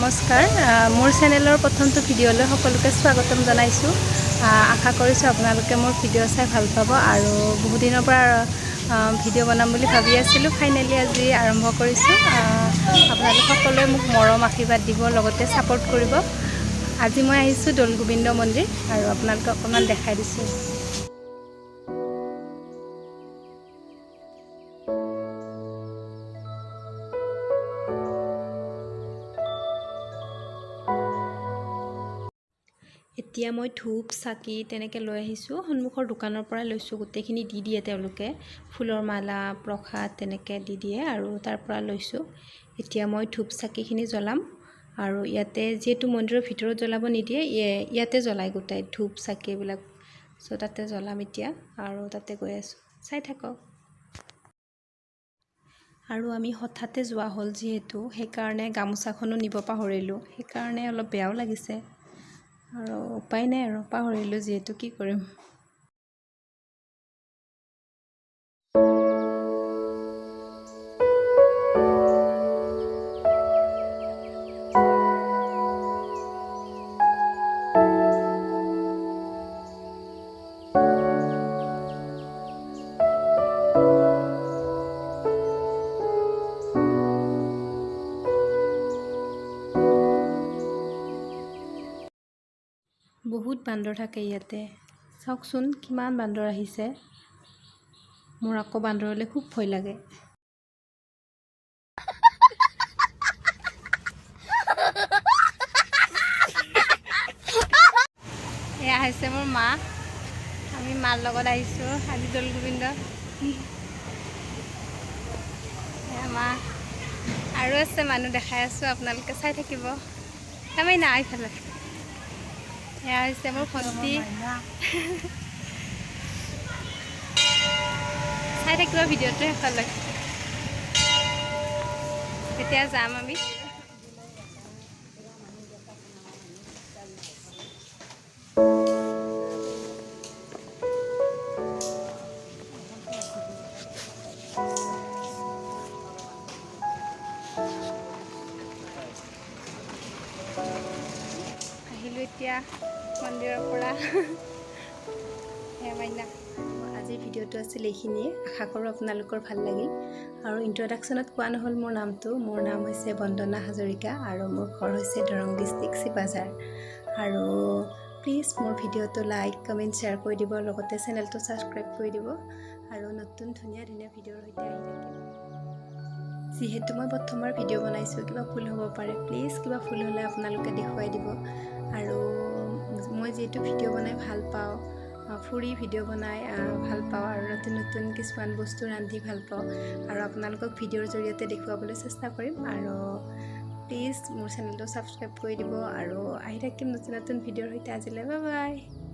নমস্কাৰ, মোৰ চেনেলৰ প্ৰথমটো ভিডিঅ'লৈ সকলোকে স্বাগতম জনাইছোঁ। আশা কৰিছোঁ আপোনালোকে মোৰ ভিডিঅ' চাই ভাল পাব। আৰু বহুদিনৰ পৰা ভিডিঅ' বনাম বুলি ভাবি আছিলোঁ, ফাইনেলি আজি আৰম্ভ কৰিছোঁ। আপোনালোক সকলোৱে মোক মৰম আশীৰ্বাদ দিব, লগতে ছাপোৰ্ট কৰিব। আজি মই আহিছোঁ দৌল গোবিন্দ মন্দিৰ আৰু আপোনালোকক অকণমান দেখাই দিছোঁ। এতিয়া মই ধূপ চাকি তেনেকৈ লৈ আহিছোঁ, সন্মুখৰ দোকানৰ পৰা লৈছোঁ। গোটেইখিনি দি দিয়ে তেওঁলোকে, ফুলৰ মালা, প্ৰসাদ তেনেকৈ দি দিয়ে আৰু তাৰ পৰা লৈছোঁ। এতিয়া মই ধূপ চাকিখিনি জ্বলাম আৰু ইয়াতে যিহেতু মন্দিৰৰ ভিতৰত জ্বলাব নিদিয়ে, ইয়াতে জ্বলায় গোটাই ধূপ চাকি এইবিলাক। চ' তাতে জ্বলাম এতিয়া আৰু তাতে গৈ আছোঁ, চাই থাকক। আৰু আমি হঠাতে যোৱা হ'ল যিহেতু, সেইকাৰণে গামোচাখনো নিব পাহৰিলোঁ। সেইকাৰণে অলপ বেয়াও লাগিছে আৰু উপায় নাই আৰু, পাহৰিলোঁ যিহেতু, কি কৰিম। বহুত বান্দৰ থাকে ইয়াতে, চাওকচোন কিমান বান্দৰ আহিছে। মোৰ আকৌ বান্দৰলৈ খুব ভয় লাগে। এয়া হৈছে মোৰ মা। আমি মাৰ লগত আহিছোঁ আজি দৌল গোবিন্দ। এয়া মা আৰু আছে মানুহ, দেখাই আছোঁ, আপোনালোকে চাই থাকিব। আমি নাই ইফালে। এয়া হৈছে মোৰ ভণ্টি। চাই থাকিব ভিডিঅ'টো শেষলৈ। এতিয়া যাম আমি। আহিলোঁ এতিয়া মন্দিৰৰ পৰা। এয়া মাইনা। আজিৰ ভিডিঅ'টো আছিল এইখিনিয়ে। আশা কৰোঁ আপোনালোকৰ ভাল লাগিল। আৰু ইণ্ট্ৰডাকশ্যনত কোৱা নহ'ল মোৰ নামটো। মোৰ নাম হৈছে বন্দনা হাজৰিকা আৰু মোৰ ঘৰ হৈছে দৰং ডিষ্ট্ৰিক্ট চিপাঝাৰ। আৰু প্লিজ মোৰ ভিডিঅ'টো লাইক, কমেণ্ট, শ্বেয়াৰ কৰি দিব, লগতে চেনেলটো ছাবস্ক্ৰাইব কৰি দিব। আৰু নতুন ধুনীয়া ধুনীয়া ভিডিঅ'ৰ সৈতে আহি থাকিম। যিহেতু মই প্ৰথমবাৰ ভিডিঅ' বনাইছোঁ, কিবা ভুল হ'ব পাৰে। প্লিজ কিবা ভুল হ'লে আপোনালোকে দেখুৱাই দিব। আৰু মই যিহেতু ভিডিঅ' বনাই ভাল পাওঁ, ফুৰি ভিডিঅ' বনাই ভাল পাওঁ আৰু নতুন নতুন কিছুমান বস্তু ৰান্ধি ভাল পাওঁ আৰু আপোনালোকক ভিডিঅ'ৰ জৰিয়তে দেখুৱাবলৈ চেষ্টা কৰিম। আৰু প্লিজ মোৰ চেনেলটো ছাবস্ক্ৰাইব কৰি দিব আৰু আহি থাকিম নতুন নতুন ভিডিঅ'ৰ সৈতে। আজিলৈ বাই বাই।